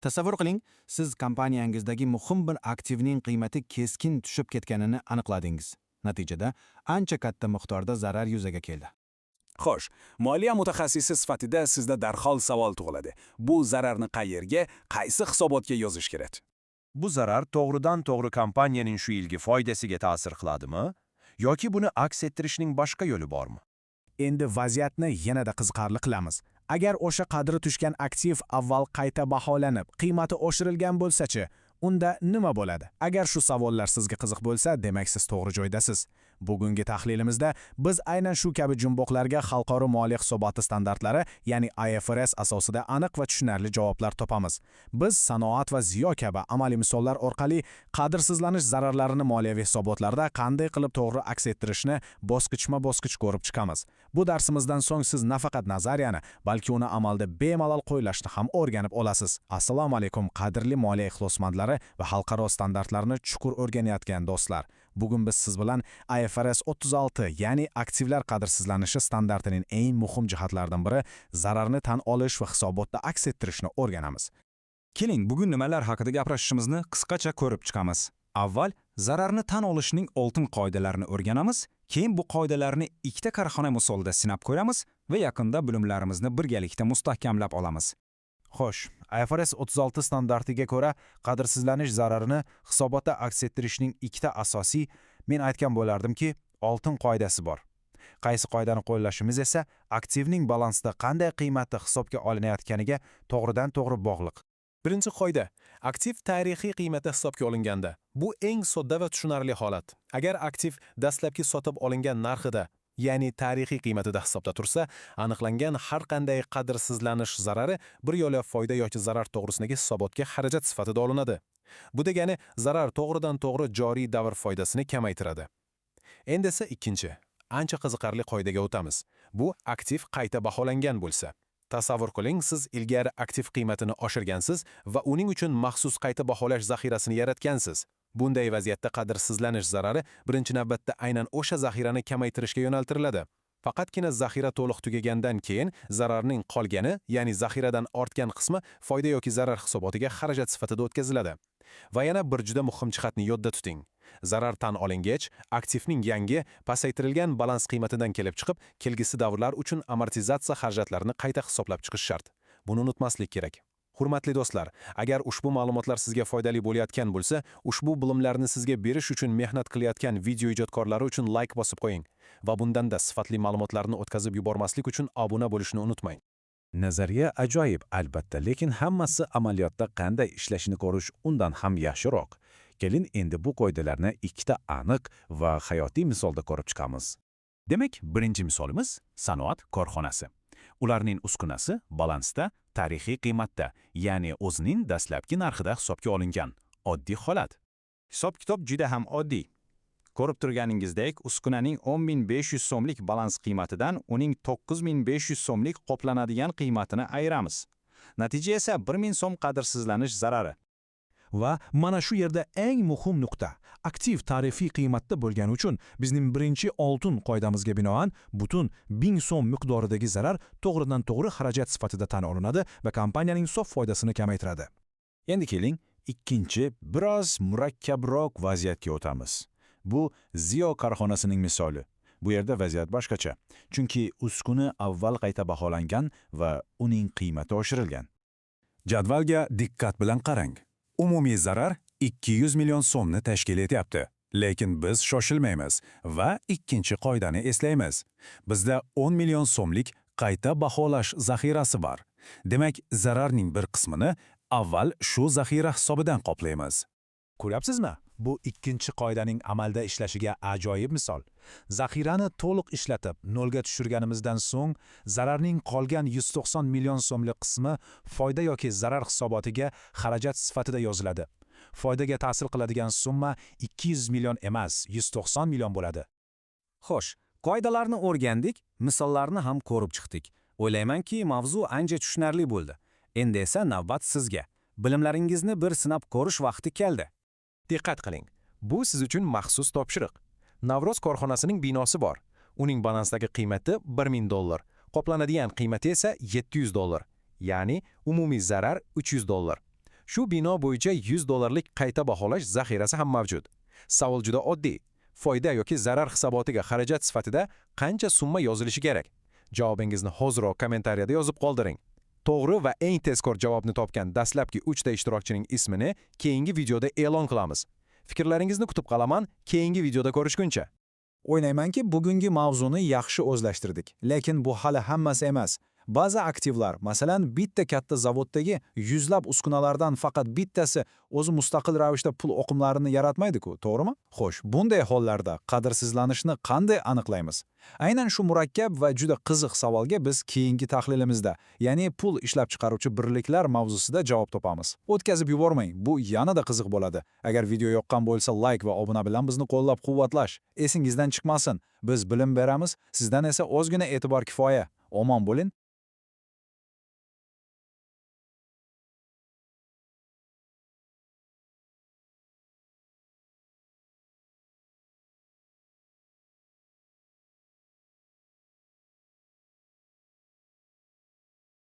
Tasavvur qiling, siz kompaniyangizdagi muhim bir aktivning qiymati keskin tushib ketganini aniqladingiz. Natijada ancha katta miqdorda zarar yuzaga keldi. Xo'sh, moliya mutaxassisi sifatida sizda darhol savol tug'iladi. Bu zararni qayerga, qaysi hisobotga yozish kerak? Bu zarar to'g'ridan-to'g'ri kompaniyaning shu yilgi foydasiga ta'sir qiladimi yoki buni aks ettirishning boshqa yo'li bormi? Endi vaziyatni yanada qiziqarli qilamiz. Agar o'sha qadri tushgan aktiv avval qayta baholanib, qiymati oshirilgan bo'lsa-chi, unda nima bo'ladi? Agar shu savollar sizga qiziq bo'lsa, demak, siz to'g'ri joydasiz. Bugungi tahlilimizda biz aynan shu kabi jumboqlarga xalqaro moliya hisoboti standartlari, ya'ni IFRS asosida aniq va tushunarli javoblar topamiz. Biz Sanoat va Ziyo kabi amaliy misollar orqali qadrsizlanish zararlarini moliyaviy hisobotlarda qanday qilib to'g'ri aks ettirishni bosqichma-bosqich ko'rib chiqamiz. Bu darsimizdan so'ng siz nafaqat nazariyani, balki uni amalda bemalol qo'llashni ham o'rganib olasiz. Assalomu alaykum, qadrli moliya ixlosmandlari va xalqaro standartlarni chuqur o'rganayotgan do'stlar. Bugun biz siz bilan IFRS 36, ya'ni aktivlar qadrsizlanishi standartining eng muhim jihatlaridan biri zararni tan olish va hisobotda aks ettirishni o'rganamiz. Keling, bugun nimalar haqida gaplashishimizni qisqacha ko'rib chiqamiz. Avval zararni tan olishning oltin qoidalarini o'rganamiz, keyin bu qoidalarni ikkita korxona misolida sinab ko'ramiz va yaqinda bilimlarimizni birgalikda mustahkamlab olamiz. Xo'sh, IFRS 36 standartiga ko'ra qadrsizlanish zararini hisobotda aks ettirishning ikkita asosiy, men aytgan bo'lardimki, oltin qoidasi bor. Qaysi qoidani qo'llashimiz esa aktivning balansda qanday qiymatda hisobga olinayotganiga to'g'ridan-to'g'ri bog'liq. Birinchi qoida: aktiv tarixiy qiymati hisobga olinganda. Bu eng sodda va tushunarli holat. Agar aktiv dastlabki sotib olingan narxida, ya'ni tarixiy qiymatida hisobda tursa, aniqlangan har qanday qadrsizlanish zarari bir yo'la foyda yoki zarar to'g'risidagi hisobotga xarajat sifatida olinadi. Bu degani, zarar to'g'ridan-to'g'ri joriy davr foydasini kamaytiradi. Endi esa ikkinchi, ancha qiziqarli qoidaga o'tamiz. Bu aktiv qayta baholangan bo'lsa. Tasavvur qiling, siz ilgari aktiv qiymatini oshirgansiz va uning uchun maxsus qayta baholash zaxirasini yaratgansiz. Bunday vaziyatda qadrsizlanish zarari birinchi navbatda aynan o'sha zaxirani kamaytirishga yo'naltiriladi. Faqatgina zaxira to'liq tugagandan keyin zararning qolgani, ya'ni zaxiradan ortgan qismi foyda yoki zarar hisobotiga xarajat sifatida o'tkaziladi. Va yana bir juda muhim jihatni yodda tuting. Zarar tan olingach, aktivning yangi, pasaytirilgan balans qiymatidan kelib chiqib, kelgusi davrlar uchun amortizatsiya xarajatlarini qayta hisoblab chiqish shart. Buni unutmaslik kerak. Hurmatli do'stlar, agar ushbu ma'lumotlar sizga foydali bo'layotgan bo'lsa, ushbu bilimlarni sizga berish uchun mehnat qilayotgan video ijodkorlari uchun layk bosib qo'ying va bundanda sifatli ma'lumotlarni o'tkazib yubormaslik uchun obuna bo'lishni unutmang. Nazariya ajoyib, albatta, lekin hammasi amaliyotda qanday ishlashini ko'rish undan ham yaxshiroq. Keling, endi bu qoidalarni ikkita aniq va hayotiy misolda ko'rib chiqamiz. Demak, birinchi misolimiz Sanoat korxonasi. Ularning uskunasi balansda tarixiy qiymatda, ya'ni o'zining dastlabki narxida hisobga olingan. Oddiy holat. Hisob-kitob juda ham oddiy. Ko'rib turganingizdek, uskunaning 10 500 so'mlik balans qiymatidan uning 9500 so'mlik qoplanadigan qiymatini ayiramiz. Natija esa 1000 so'm qadrsizlanish zarari. Va mana shu yerda eng muhim nuqta. Aktiv tarixiy qiymatda bo'lgani uchun bizning birinchi oltin qoidamizga binoan butun 1000 so'm miqdoridagi zarar to'g'ridan to'g'ri xarajat sifatida tan olinadi va kompaniyaning sof foydasini kamaytiradi. Endi keling, ikkinchi, biroz murakkabroq vaziyatga o'tamiz. Bu Ziyo korxonasining misoli. Bu yerda vaziyat boshqacha. Chunki uskuna avval qayta baholangan va uning qiymati oshirilgan. Jadvalga diqqat bilan qarang. Umumiy zarar 200 million so'mni tashkil etyapti. Lekin biz shoshilmaymiz va ikkinchi qoidani eslaymiz. Bizda 10 million so'mlik qayta baholash zaxirasi bor. Demak, zararning bir qismini avval shu zaxira hisobidan qoplaymiz. Ko'ryapsizmi? Bu ikkinchi qoidaning amalda ishlashiga ajoyib misol. Zaxirani to'liq ishlatib, nolga tushirganimizdan so'ng zararning qolgan 190 million so'mlik qismi foyda yoki zarar hisobotiga xarajat sifatida yoziladi. Foydaga ta'sir qiladigan summa 200 million emas, 190 million bo'ladi. Xo'sh, qoidalarni o'rgandik, misollarni ham ko'rib chiqdik. O'ylaymanki, mavzu ancha tushunarli bo'ldi. Endi esa navbat sizga. Bilimlaringizni bir sinab ko'rish vaqti keldi. Diqqat qiling. Bu siz uchun maxsus topshiriq. Navro'z korxonasining binosi bor. Uning balansdagi qiymati 1000 dollar, qoplanadigan qiymati esa 700 dollar. Ya'ni umumiy zarar 300 dollar. Shu bino bo'yicha 100 dollarlik qayta baholash zaxirasi ham mavjud. Savol juda oddiy. Foyda yoki zarar hisobotiga xarajat sifatida qancha summa yozilishi kerak? Javobingizni hoziroq kommentariyada yozib qoldiring. To'g'ri va eng tezkor javobni topgan dastlabki 3 ta ishtirokchining ismini keyingi videoda e'lon qilamiz. Fikrlaringizni kutib qolaman, keyingi videoda ko'rishguncha. O'ylaymanki, bugungi mavzuni yaxshi o'zlashtirdik. Lekin bu hali hammasi emas. Ba'zi aktivlar, masalan, bitta katta zavoddagi yuzlab uskunalardan faqat bittasi o'zi mustaqil ravishda pul oqimlarini yaratmaydi-ku, to'g'rimi? Xo'sh, bunday hollarda qadrsizlanishni qanday aniqlaymiz? Aynan shu murakkab va juda qiziq savolga biz keyingi tahlilimizda, ya'ni pul ishlab chiqaruvchi birliklar mavzusida javob topamiz. O'tkazib yubormang, bu yanada qiziq bo'ladi. Agar video yoqqan bo'lsa, like va obuna bilan bizni qo'llab-quvvatlash esingizdan chiqmasin. Biz bilim beramiz, sizdan esa ozgina e'tibor kifoya. Omon bo'ling.